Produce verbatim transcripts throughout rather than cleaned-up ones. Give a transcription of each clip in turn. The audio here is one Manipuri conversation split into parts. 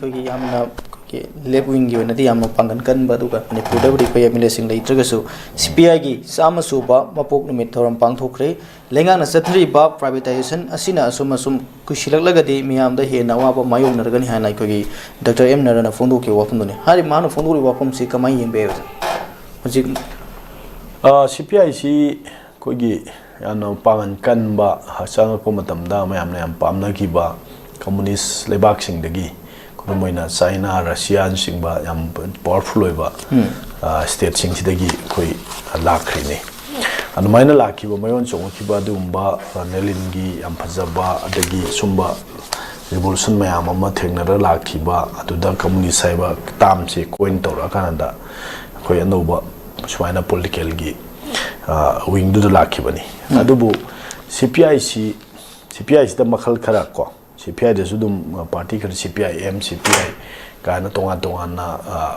ꯑꯩꯈꯣꯏꯒꯤ ꯌꯥꯝꯅ ꯑꯩꯈꯣꯏꯒꯤ ꯂꯦꯐ ꯋꯤꯡꯒꯤ ꯑꯣꯏꯅꯗꯤ ꯌꯥꯝꯅ ꯄꯥꯡꯒꯜ ꯀꯟꯕ, ꯑꯗꯨꯒ ꯃꯅꯤꯄꯨꯔꯗꯕꯨꯗꯤ ꯑꯩꯈꯣꯏ ꯑꯦꯝ ꯑꯦꯜ ꯑꯦꯁꯤꯡ ꯂꯩꯇ꯭ꯔꯒꯁꯨ ꯁꯤ ꯄꯤ ꯑꯥꯏꯒꯤ ꯆꯥꯝꯃ ꯁꯨꯕ ꯃꯄꯣꯛ ꯅꯨꯃꯤꯠ ꯊꯧꯔꯝ ꯄꯥꯡꯊꯣꯛꯈ꯭ꯔꯦ꯫ ꯂꯩꯉꯥꯛꯅ ꯆꯠꯊꯔꯤꯕ ꯄ꯭ꯔꯥꯏꯚꯦꯇꯥꯏꯖꯦꯁꯟ ꯑꯁꯤꯅ ꯑꯁꯨꯝ ꯑꯁꯨꯝ ꯀꯨꯏꯁꯤꯜꯂꯛꯂꯒꯗꯤ ꯃꯤꯌꯥꯝꯗ ꯍꯦꯟꯅ ꯑꯋꯥꯕ ꯃꯥꯌꯣꯛꯅꯔꯒꯅꯤ ꯍꯥꯏꯅ ꯑꯩꯈꯣꯏꯒꯤ ꯗꯥꯛꯇꯔ ꯑꯦꯝ ꯅꯔꯥꯅ ꯐꯣꯡꯗꯣꯛꯈꯤꯕ ꯋꯥꯐꯝꯗꯨꯅꯤ꯫ ꯍꯥꯏꯔꯤꯕ ꯃꯥꯅ ꯐꯣꯡꯗꯣꯛꯂꯤꯕ ꯋꯥꯐꯝꯁꯤ ꯀꯃꯥꯏꯅ ꯌꯦꯡꯕ ꯌꯥꯏ, ꯑꯣꯖꯥ? ꯍꯧꯖꯤꯛ ꯁꯤ ꯄꯤ ꯑꯥꯏꯁꯤ ꯑꯩꯈꯣꯏꯒꯤ ꯌꯥꯝꯅ ꯄꯥꯡꯒꯜ ꯀꯟꯕ, ꯆꯪꯉꯛꯄ ꯃꯇꯝꯗ ꯃꯌꯥꯝꯅ ꯌꯥꯝ ꯄꯥꯝꯅꯈꯤꯕ ꯀꯝꯃꯨꯅꯤꯁ ꯂꯩꯕꯥꯛꯁꯤꯡꯗꯒꯤ, ꯈꯨꯗꯝ ꯑꯣꯏꯅ ꯆꯥꯏꯅꯥ, ꯔꯁꯤꯌꯥꯅꯆꯤꯡꯕ ꯌꯥꯝ ꯄꯥꯋꯔꯐꯨꯜ ꯑꯣꯏꯕ ꯁ꯭ꯇꯦꯠꯁꯤꯡꯁꯤꯗꯒꯤ ꯑꯩꯈꯣꯏ ꯂꯥꯛꯈ꯭ꯔꯤꯅꯤ꯫ ꯑꯗꯨꯃꯥꯏꯅ ꯂꯥꯛꯈꯤꯕ, ꯃꯌꯣꯟ ꯆꯣꯡꯉꯛꯈꯤꯕ ꯑꯗꯨꯒꯨꯝꯕ ꯅꯦꯂꯤꯟꯒꯤ ꯌꯥꯝ ꯐꯖꯕ, ꯑꯗꯒꯤ ꯁꯨꯝꯕ ꯔꯤꯚꯣꯂꯨꯁꯟ ꯃꯌꯥꯝ ꯑꯃ ꯊꯦꯡꯅꯔ ꯂꯥꯛꯈꯤꯕ, ꯑꯗꯨꯗ ꯀꯝꯃꯨꯅꯤꯁ ꯍꯥꯏꯕ ꯇꯥꯝꯁꯦ ꯀꯣꯏꯟ ꯇꯧꯔꯛꯑꯀꯥꯟꯗ ꯑꯩꯈꯣꯏ ꯑꯅꯧꯕ ꯁꯨꯃꯥꯏꯅ ꯄꯣꯂꯤꯇꯤꯀꯦꯜꯒꯤ ꯋꯤꯡꯗꯨꯗ ꯂꯥꯛꯈꯤꯕꯅꯤ꯫ ꯑꯗꯨꯕꯨ ꯁꯤ ꯄꯤ ꯑꯥꯏꯁꯤ, ꯁꯤ ꯄꯤ ꯑꯥꯏꯁꯤꯗ ꯃꯈꯜ ꯈꯔ ꯀꯣ, ꯁꯤ ꯄꯤ ꯑꯥꯏꯗꯁꯨ ꯑꯗꯨꯝ ꯄꯥꯔꯇꯤ ꯈꯔ, ꯁꯤ ꯄꯤ ꯑꯥꯏ ꯑꯦꯝ, ꯁꯤ ꯄꯤ ꯑꯥꯏ ꯀꯥꯏꯅ ꯇꯣꯉꯥꯟ ꯇꯣꯉꯥꯟꯅ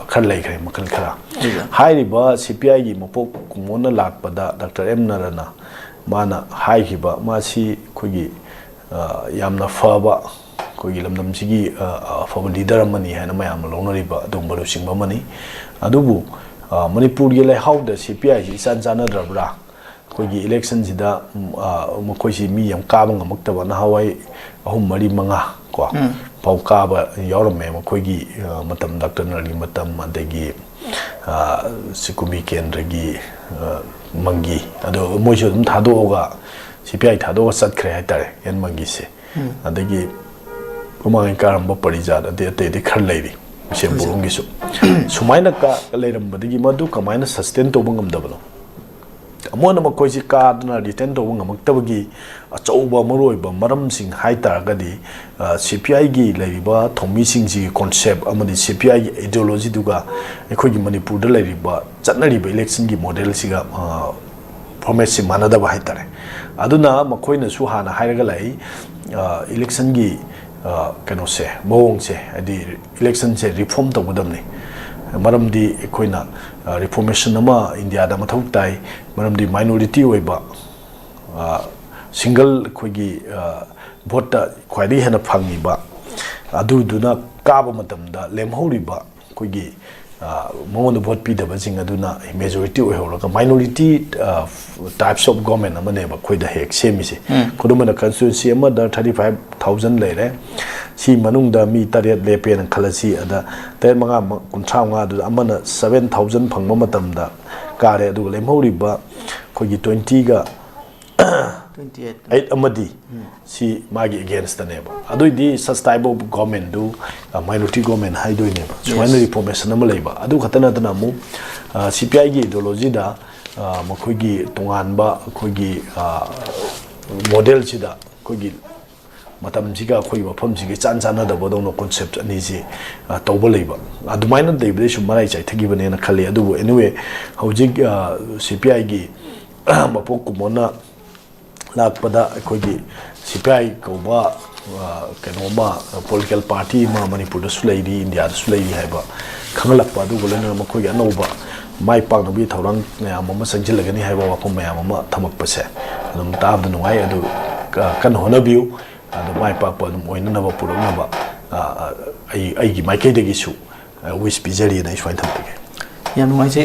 ꯈꯔ ꯂꯩꯈ꯭ꯔꯦ, ꯃꯈꯜ ꯈꯔ꯫ ꯍꯥꯏꯔꯤꯕ ꯁꯤ ꯄꯤ ꯑꯥꯏꯒꯤ ꯃꯄꯣꯛ ꯀꯨꯝꯑꯣꯟꯅ ꯂꯥꯛꯄꯗ ꯗꯥꯛꯇꯔ ꯑꯦꯝ ꯅꯔꯥꯅ ꯃꯥꯅ ꯍꯥꯏꯈꯤꯕ, ꯃꯥꯁꯤ ꯑꯩꯈꯣꯏꯒꯤ ꯌꯥꯝꯅ ꯐꯕ, ꯑꯩꯈꯣꯏꯒꯤ ꯂꯝꯗꯝꯁꯤꯒꯤ ꯑꯐꯕ ꯂꯤꯗꯔ ꯑꯃꯅꯤ ꯍꯥꯏꯅ ꯃꯌꯥꯝꯅ ꯂꯧꯅꯔꯤꯕ ꯑꯗꯨꯒꯨꯝꯕ ꯂꯨꯆꯤꯡꯕ ꯑꯃꯅꯤ꯫ ꯑꯗꯨꯕꯨ ꯃꯅꯤꯄꯨꯔꯒꯤ ꯂꯩꯍꯥꯎꯗ ꯁꯤ ꯄꯤ ꯑꯥꯏꯁꯤ ꯏꯆꯥꯟ ꯆꯥꯟꯅꯗ꯭ꯔꯕ꯭ꯔꯥ? ꯑꯩꯈꯣꯏꯒꯤ ꯏꯂꯦꯛꯁꯟꯁꯤꯗ ꯃꯈꯣꯏꯁꯤ ꯃꯤ ꯌꯥꯝ ꯀꯥꯕ ꯉꯝꯃꯛꯇꯕ, ꯅꯍꯥꯟꯋꯥꯏ ꯑꯍꯨꯝ, ꯃꯔꯤ, ꯃꯉꯥ ꯀꯣ ꯐꯥꯎ ꯀꯥꯕ ꯌꯥꯎꯔꯝꯃꯦ, ꯃꯈꯣꯏꯒꯤ ꯃꯇꯝ, ꯗꯥꯛꯇꯔ ꯅꯔꯥꯒꯤ ꯃꯇꯝ, ꯑꯗꯒꯤ ꯁꯤ ꯀꯨꯝꯕꯤ ꯀꯦꯟꯗ꯭ꯔꯒꯤ ꯃꯪꯒꯤ, ꯑꯗꯣ ꯃꯣꯏꯁꯨ ꯑꯗꯨꯝ ꯊꯥꯗꯣꯛꯑꯒ, ꯁꯤ ꯄꯤ ꯑꯥꯏ ꯊꯥꯗꯣꯛꯑꯒ ꯆꯠꯈ꯭ꯔꯦ ꯍꯥꯏꯇꯥꯔꯦ, ꯑꯦꯟ ꯃꯪꯒꯤꯁꯦ꯫ ꯑꯗꯒꯤ ꯃꯃꯥꯡꯒꯤ ꯀꯥꯔꯝꯕ ꯄꯔꯤꯖꯥꯠ, ꯑꯗꯩ ꯑꯇꯩ ꯑꯇꯩ ꯈꯔ ꯂꯩꯔꯤ, ꯃꯁꯦꯝꯕꯨꯔꯣꯝꯒꯤꯁꯨ꯫ ꯁꯨꯃꯥꯏꯅ ꯀ-, ꯂꯩꯔꯝꯕꯗꯒꯤ ꯃꯗꯨ ꯀꯃꯥꯏꯅ ꯁꯁꯇꯦꯟ ꯇꯧꯕ ꯉꯝꯗꯕꯅꯣ? ꯑꯃꯨꯛ ꯍꯟꯅ ꯃꯈꯣꯏꯁꯤ ꯀꯥꯗꯅ ꯔꯤꯇꯦꯟ ꯇꯧꯕ ꯉꯝꯃꯛꯇꯕꯒꯤ ꯑꯆꯧꯕ ꯃꯔꯨꯑꯣꯏꯕ ꯃꯔꯝꯁꯤꯡ ꯍꯥꯏ ꯇꯥꯔꯒꯗꯤ, ꯁꯤ ꯄꯤ ꯑꯥꯏꯒꯤ ꯂꯩꯔꯤꯕ ꯊꯧꯃꯤꯁꯤꯡꯁꯤꯒꯤ ꯀꯣꯟꯁꯦꯞ ꯑꯃꯗꯤ ꯁꯤ ꯄꯤ ꯑꯥꯏꯒꯤ ꯑꯥꯏꯗꯤꯌꯣꯂꯣꯖꯤꯗꯨꯒ ꯑꯩꯈꯣꯏꯒꯤ ꯃꯅꯤꯄꯨꯔꯗ ꯂꯩꯔꯤꯕ ꯆꯠꯅꯔꯤꯕ ꯏꯂꯦꯛꯁꯟꯒꯤ ꯃꯣꯗꯦꯜꯁꯤꯒ ꯐꯣꯔꯃꯦꯠꯁꯤ ꯃꯥꯟꯅꯗꯕ ꯍꯥꯏꯇꯥꯔꯦ꯫ ꯑꯗꯨꯅ ꯃꯈꯣꯏꯅꯁꯨ ꯍꯥꯟꯅ ꯍꯥꯏꯔꯒ ꯂꯥꯛꯏ, ꯏꯂꯦꯛꯁꯟꯒꯤ ꯀꯩꯅꯣꯁꯦ, ꯃꯑꯣꯡꯁꯦ, ꯍꯥꯏꯗꯤ ꯏꯂꯦꯛꯁꯟꯁꯦ ꯔꯤꯐꯣꯔꯝ ꯇꯧꯒꯗꯕꯅꯤ꯫ ꯃꯔꯝꯗꯤ ꯑꯩꯈꯣꯏꯅ ꯔꯤꯐꯣꯔꯃꯦꯁꯟ ꯑꯃ ꯏꯟꯗꯤꯌꯥꯗ ꯃꯊꯧ ꯇꯥꯏ꯫ ꯃꯔꯝꯗꯤ ꯃꯥꯏꯅꯣꯔꯤꯇꯤ ꯑꯣꯏꯕ, ꯁꯤꯡꯒꯜ ꯑꯩꯈꯣꯏꯒꯤ ꯚꯣꯠꯇ ꯈ꯭ꯋꯥꯏꯗꯒꯤ ꯍꯦꯟꯅ ꯐꯪꯉꯤꯕ ꯑꯗꯨꯗꯨꯅ ꯀꯥꯕ ꯃꯇꯝꯗ ꯂꯦꯝꯍꯧꯔꯤꯕ ꯑꯩꯈꯣꯏꯒꯤ, ꯑ, ꯃꯉꯣꯟꯗ ꯚꯣꯠ ꯄꯤꯗꯕꯁꯤꯡ ꯑꯗꯨꯅ ꯃꯦꯖꯣꯔꯤꯇꯤ ꯑꯣꯏꯍꯧꯔꯒ, ꯃꯥꯏꯅꯣꯔꯤꯇꯤ, ꯑ, ꯇꯥꯏꯞꯁ ꯑꯣꯐ ꯒꯣꯔꯃꯦꯟ ꯑꯃꯅꯦꯕ ꯑꯩꯈꯣꯏꯗ ꯍꯦꯛ ꯁꯦꯝꯃꯤꯁꯦ꯫ ꯎꯝ꯫ ꯈꯨꯗꯝ ꯑꯣꯏꯅ, ꯀꯟꯁꯇꯤꯇ꯭ꯋꯦꯟꯁꯤ ꯑꯃꯗ ꯊꯥꯔꯇꯤ ꯐꯥꯏꯚ ꯊꯥꯎꯖꯟ ꯂꯩꯔꯦ꯫ ꯁꯤ ꯃꯅꯨꯡꯗ ꯃꯤ ꯇꯔꯦꯠ ꯂꯦꯞꯄꯦꯅ ꯈꯜꯂꯁꯤ꯫ ꯑꯗ ꯇꯔꯦꯠ ꯃꯉꯥ ꯃ-, ꯀꯨꯟꯊ꯭ꯔꯥ ꯃꯉꯥꯗꯨꯗ ꯑꯃꯅ ꯁꯚꯦꯟ ꯊꯥꯎꯖꯟ ꯐꯪꯕ ꯃꯇꯝꯗ ꯀꯥꯔꯦ꯫ ꯑꯗꯨꯒ ꯂꯦꯝꯍꯧꯔꯤꯕ ꯑꯩꯈꯣꯏꯒꯤ ꯇ꯭ꯋꯦꯟꯇꯤꯒ ꯇ꯭ꯋꯦꯟꯇꯤ ꯑꯩꯠ꯫ ꯑꯩꯠ ꯑꯃꯗꯤ ꯁꯤ ꯃꯥꯒꯤ ꯑꯦꯒꯦꯟꯁꯇꯅꯦꯕ꯫ ꯑꯗꯨꯏꯗꯤ such type of ꯒꯣꯔꯃꯦꯟꯗꯨ, ꯑ, ꯃꯥꯏꯅꯣꯔꯤꯇꯤ ꯒꯣꯔꯃꯦꯟ ꯍꯥꯏꯗꯣꯏꯅꯦꯕ꯫ ꯁꯨꯃꯥꯏꯅ ꯔꯤꯐꯣꯔꯃꯦꯁꯟ ꯑꯃ ꯂꯩꯕ꯫ ꯑꯗꯨ ꯈꯛꯇ ꯅꯠꯇꯅ ꯑꯃꯨꯛ, ꯑ, ꯁꯤ ꯄꯤ ꯑꯥꯏꯒꯤ ꯑꯥꯏꯗꯤꯌꯣꯂꯣꯖꯤꯗ, ꯑ, ꯃꯈꯣꯏꯒꯤ ꯇꯣꯉꯥꯟꯕ ꯑꯩꯈꯣꯏꯒꯤ, ꯑ, ꯃꯣꯗꯦꯜꯁꯤꯗ ꯑꯩꯈꯣꯏꯒꯤ ꯃꯇꯝꯁꯤꯒ ꯑꯩꯈꯣꯏꯒꯤ ꯃꯐꯝꯁꯤꯒ ꯏꯆꯥꯟ ꯆꯥꯟꯅꯗꯕꯗꯧꯅ ꯀꯣꯟꯁꯦꯞ ꯑꯅꯤꯁꯤ, ꯑ, ꯇꯧꯕ ꯂꯩꯕ꯫ ꯑꯗꯨꯃꯥꯏꯅ ꯂꯩꯕꯗꯩ ꯁꯨꯝ ꯃꯔꯥꯏ ꯆꯥꯏꯊꯈꯤꯕꯅꯦꯅ ꯈꯜꯂꯤ꯫ ꯑꯗꯨꯕꯨ anyway, ꯍꯧꯖꯤꯛ, ꯑ, ꯁꯤ ꯄꯤ ꯑꯥꯏꯒꯤ ꯃꯄꯣꯛ ꯀꯨꯝꯑꯣꯟꯅ ꯂꯥꯛꯄꯗ ꯑꯩꯈꯣꯏꯒꯤ ꯁꯤ ꯄꯤ ꯑꯥꯏ ꯀꯧꯕ, ꯑ, ꯀꯩꯅꯣꯝꯃ, ꯄꯣꯂꯤꯇꯤꯀꯦꯜ ꯄꯥꯔꯇꯤ ꯑꯃ ꯃꯅꯤꯄꯨꯔꯗꯁꯨ ꯂꯩꯔꯤ, ꯏꯟꯗꯤꯌꯥꯗꯁꯨ ꯂꯩꯔꯤ ꯍꯥꯏꯕ ꯈꯪꯍꯜꯂꯛꯄ, ꯑꯗꯨꯒ ꯂꯣꯏꯅꯅ ꯃꯈꯣꯏꯒꯤ ꯑꯅꯧꯕ ꯃꯥꯏ ꯄꯥꯛꯅꯕꯒꯤ ꯊꯧꯔꯥꯡ ꯃꯌꯥꯝ ꯑꯃ ꯆꯪꯁꯤꯜꯂꯒꯅꯤ ꯍꯥꯏꯕ ꯋꯥꯐꯝ ꯃꯌꯥꯝ ꯑꯃ ꯊꯝꯃꯛꯄꯁꯦ ꯑꯗꯨꯝ ꯇꯥꯕꯗ ꯅꯨꯡꯉꯥꯏ꯫ ꯑꯗꯨ ꯀ-, ꯀꯟꯅ ꯍꯣꯠꯅꯕꯤꯌꯨ꯫ ꯑꯗꯨ ꯃꯥꯏ ꯄꯥꯛꯄ ꯑꯗꯨꯝ ꯑꯣꯏꯅꯅꯕ ꯄꯨꯔꯛꯅꯕ, ꯑ, ꯑ, ꯑꯩ, ꯑꯩꯒꯤ ꯃꯥꯏꯀꯩꯗꯒꯤꯁꯨ, ꯑ, ꯋꯤꯁ ꯄꯤꯖꯔꯤꯅ ꯑꯩ ꯁꯨꯃꯥꯏꯅ ꯊꯝꯖꯒꯦ꯫ ꯌꯥꯝ ꯅꯨꯡꯉꯥꯏꯖꯩ꯫